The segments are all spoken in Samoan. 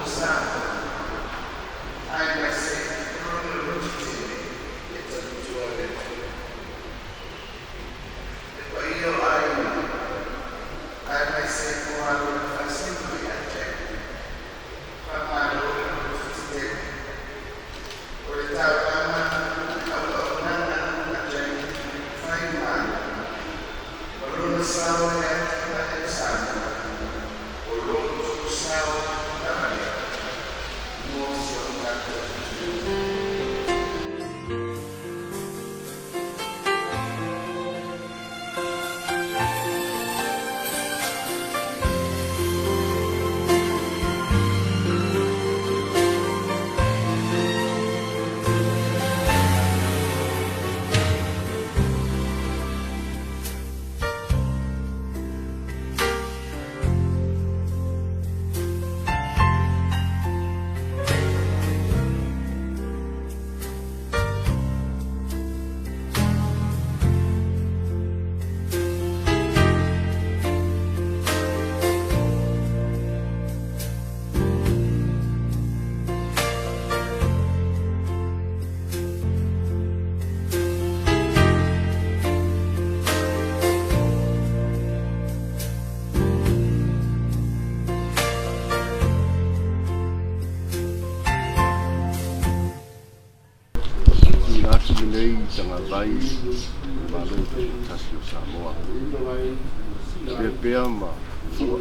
o Samoa aemaise lona lototele e tautua le Atua. Le paia o aiga aemaise o alo na faasino ia Jack, faamalo le lototetele. O le taulaga ma le auaunaga a Jack Faimalo ma lona sao i le atinae o Samoa, o lo outou sao lava lea mo si o tatou atunuu. Tuuina atu lenei tagavai i le Malo Tutoatasi o Samoa. Avea pea ma fua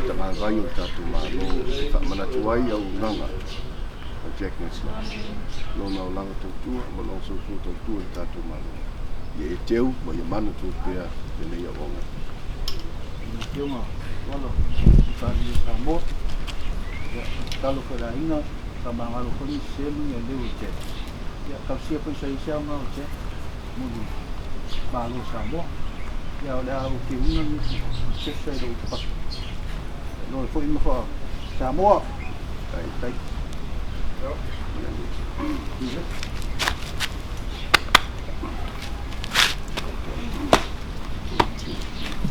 tagavai o le tatou Malo e faamanatu ai auaunaga a Jack Netzler, lona olaga tautua ma lona soifua tautua i le tatou Malo. Ia e teu ma ia manatua pea lenei auaunaga. Lau Afioga Tuala Palemia o Samoa, ia, tatalo foi i le aiga, faamagalo foi nisi sē ma ni aleu o Jack. Ia, talosia foi sa i ai se aoga o Jack mo le Malo o Samoa. Ia, o le a ou teuina nisi sesa i lou pasi. Loe foi ma faa Samoa. Tai. Tai.